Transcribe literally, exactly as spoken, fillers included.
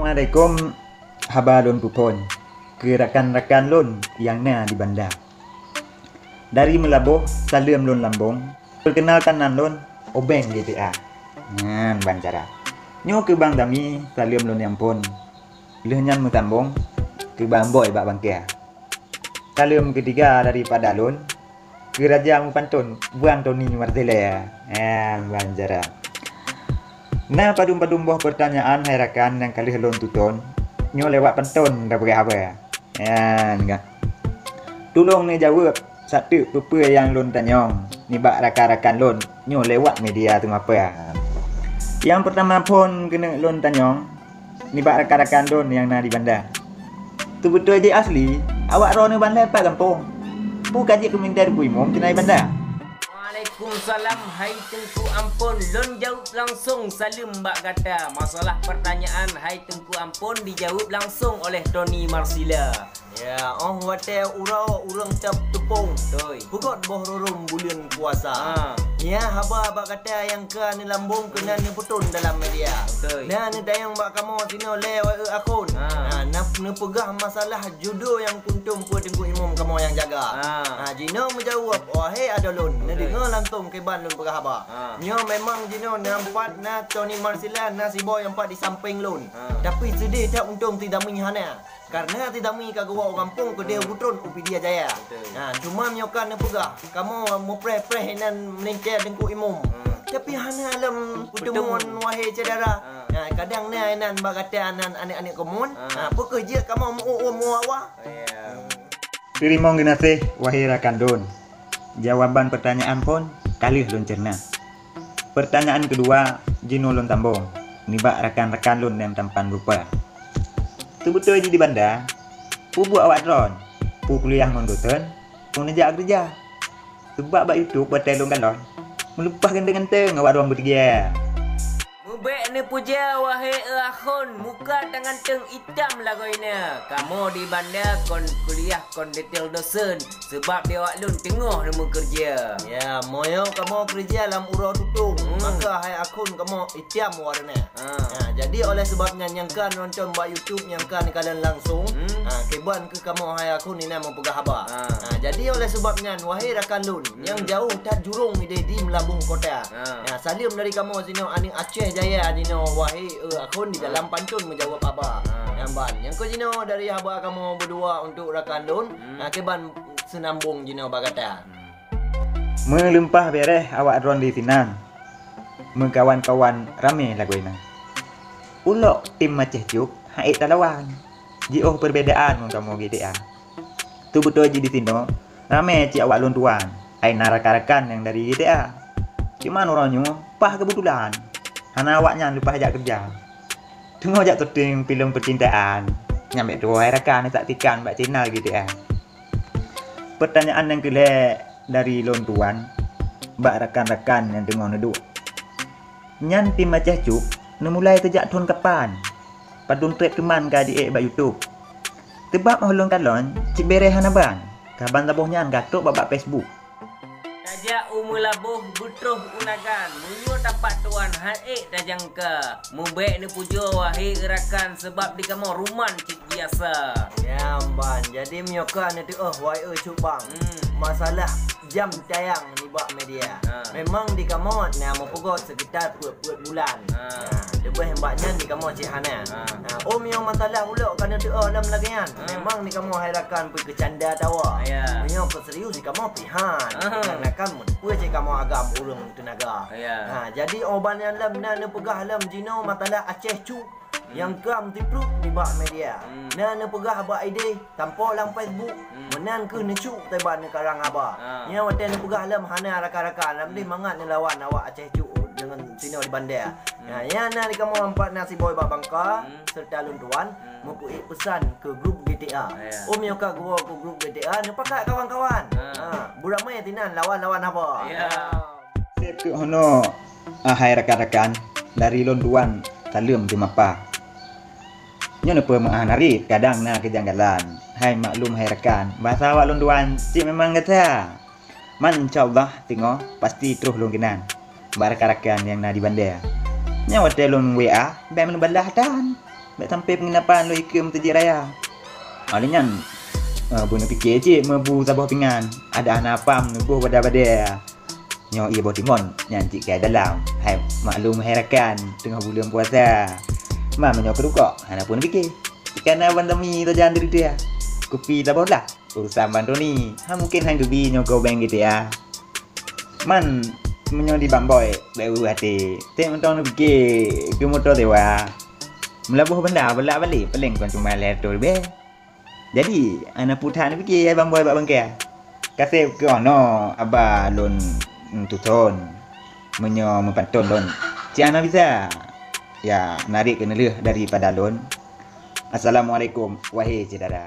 Assalamualaikum, haba lôn peuphon keu rakan-rakan lôn nyang na di Banda. Dari Meulaboh, saleuem lôn lambong. Peukeunalkan nan lôn, Obeng G T A. Nyan ban cara. Nyoe keu Bang Dami, saleuem lôn nyang phon. Lheueh nyan meusambong keu Bang Boy bak Bangkia. Saleuem keutiga daripada lôn keu raja meupanton, Bang Tony Marcella. Nyan ban cara. Na padum-padum boh peurtanyaan hai rakan nyang ka lheueh lôn tuton. Nyoe lewat panton tapeugah haba. Nyan ka. Tulông neujaweueb sateuk peue-peue nyang lôn tanyong nibak rakan-rakan lôn nyoe lewat media teumapa. Nyang peurtama phon keuneuk lôn tanyong nibak rakan-rakan lôn nyang na di Banda. Teubeutôi jih asli, awak droeneuh ban lheueh pat gampông? Peue ka jeuet keu meuntèe Teungku Imum keunan di Banda? Waalaikumsalam, hai Teungku Ampon. Lôn jaweueb langsong saleuem bak gata. Masalah peurtanyaan, hai Teungku Ampon, dijaweueb langsong oleh Tony Marsila. Ya, óh watèe uroe ureueng teup teupông. Beutôi. Peugot boh rurôm buleuen puasa. Ha. Ya, haba bak gata nyang ka neulambông keunan neupeuton dalam media. Beutôi. Na neutanyong bak kamoe sinoe lé wae akhon. Ha. Ha, na neupeugah masalah judoe nyang kuntom peue Teungku Imum kamoe nyang jaga. Ha. Ha, jinoe meujaweueb, wahé adoe lôn, beutôi, neudeungoe langsong kiban lôn peugah haba. Ha. Nyoe memang jinoe na empat, na Tony Marsila, na Siboy nyang pat di sampéng lôn. Ha. Tapi seudeh that untông Sidami hana. Karena Sidami ka geuwoe u gampông keudeh, hmm, u Butrôn u Pidie Jaya. Beutôi. Ha, cuma nyoe ka neupeugah, kamoe mupreh-preh inan meulintèe Teungku Imum. Hmm. Tapi hana lom peutemuan, peutemuan, wahé syedara. Ha. Ha, kadang na inan bak gata nan aneuk-aneuk keumuen. Ha. Ha, peu kheueh jeuet kamoe meu-uem meuwawa? Ya. Teurimong geunaséh, wahé rakan lôn. Jawaban peurtanyaan phon ka lheueh lôn ceurna. Peurtanyaan keudua jinoe lôn tambong nibak rakan-rakan lôn nyang tampan rupa. Teubeutôi jih di Banda, peue buet awak droen, peue kuliah ngon dosen, peue neujak keureuja. Seubab bak YouTube watèe lôn kalon, meuleupah ganteng-ganteng awak droen beuteugèe. Mubèk neupuja, wahé akhon, muka tangan teueng itam lagoina. Kamoe di Banda kon kuliah kon detail dosen, seubab di awak lôn teungoh neumeukeureuja. Ya, meunyoe kamoe keureuja lam uroe tutong, hmm, maka hai akhon kamoe itam warna. Ha. Ya, jadi oleh sebab nyan nyang ka nonton bak YouTube nyang ka neukalon langsong, hmm, ha, kiban keu kamoe hai akhon inan meupeugah haba. Ha. Ha, jadi oleh sebab nyan, wahé rakan lôn, hmm, nyang jauh that jurông idéh di Meulabong Kota. Ha. Ha, saleuem dari kamoe sinoe aneuk Aceh Jaya jinoe, wahé, eh, akhon di dalam pantôn meujaweueb haba. Ha. Nyan ban. Nyang keu jinoe dari haba kamoe beudua untuk rakan lôn. Hmm. Ha, kiban seunambong jinoe bak gata. Hmm. Meulimpah bèrèh awak droen di sinan, meukawan-kawan ramé lagoina. Ulok tim Aceh Cub han ék talawan, jiôh peurbedaan ngon kamoe G T A. Teubeutôi jih di sinoe, ramé cit awak lôn tuan, hai na rakan-rakan nyang dari G T A. Cuman uroe nyoe paih keubeutulan, hana awak nyan leupah jak keureuja. Teungoh jak syuting filem peucintaan, nyan bèk tuwoe hai rakan saksikan bak channel G T A. Peurtanyaan nyang keu lhèe dari lôn tuan bak rakan-rakan nyang teungoh neuduek. Nyan tim Aceh Cub neumulai teujak thon kapan? Padum trép teuman ka jiék bak YouTube. Teubab óh lôn kalon cit bèrèh hana ban, kaban saboh nyan ka trok bak, bak Facebook. Tajak u Meulaboh beutroh u Nagan, meunyoe tapak tuan han ék tajangka. Mubèk neupujoe wahé rakan, seubab di kamoe ruman cit biasa. Nyan ban, jadi meunyoe ka neuteuôh wahé Cub Bang, hmm, masalah jam tayang nibak media. Ha. Memang di kamoe na meupeugöt sekitar peuet-peuet bulan. Ha. Ha, leubeh bak nyan di kamoe cit hana. Ha. Ha, oh, meunyoe masalah ulok ka neuteuôh lom lagèe nyan. Ha. Memang di kamoe hai rakan pih keu canda tawa. Ya. Meunyoe keu serius di kamoe pih han. Ha. Karena kan meuteupeu cit kamoe agam ureueng teunaga. Ya. Ha, jadi oh ban nyan lom na neupeugah lom jinoe masalah Aceh Cub. Hmm. Nyang ka meusiplôh nibak media. Hmm. Na neupeugah bak idéh, sampoe lam Facebook, hmm, meunan kheueh neucuk teuh bak neukarang haba. Ah. Nyan watèe neupeugah lom hana rakan-rakan, alhamdulillah, hmm, mangat neulawan awak Aceh Cub deungon sinoe di Banda. Hmm. Nah, nyan na di kamoe empat na Siboy bak Bangka, hmm, serta lôn tuan, hmm, meupeuék peusan keu grup G T A. Ya. Oh, meunyoe ka geuwoe keu grup G T A, neupakat kawan-kawan. Ah. Ha, beuramé sinan lawan-lawan haba. Ya. Sép keu honoe, hai rakan-rakan, dari lôn tuan saleuem teumapa. Nyoe neupeumeu'ah narit, kadang na keujanggalan. Hai maklum hai rakan, basa awak lôn tuan cit memang gata. Man insya Allah teungoh pasti troh lôn keunan bak rakan-rakan nyang na di Banda. Nyoe watèe lôn W A, bèk meuleubalah tan. Bèk sampai penginapan lôn ikeu meuseujid raya. Óh lheueh nyan, eh, beuneupiké cit meubu saboh pingan. Ada hana pam neuboh badée-badée. Nyoe ié boh timon, nyan cit keu dalam. Hai maklum hai rakan, teungoh buleuen puasa. Man meunyoe keurukok, hana peue neupiké. Ikan na ban tami sajan diri dia. Kupi saboh lah, urusan Bang Toni. Ha mungken han geubi nyoe gobeng gitu ya. Man meunyoe di Bamboi, bèk ueh até. Ték mantong neupiké keu moto sewa. Meulaboh benda, beulak balek, paleng kon cuma lhèe reutôh leubeh. Jadi, hana peue that neupiké hai Bamboi bak bangkai. Kaseb keu ono aba lôn tuson. Meunyoe meupanton lôn, cit hana bisa. Ya, narik keuneulheueh daripada lôn. Assalamualaikum, wahé syedara.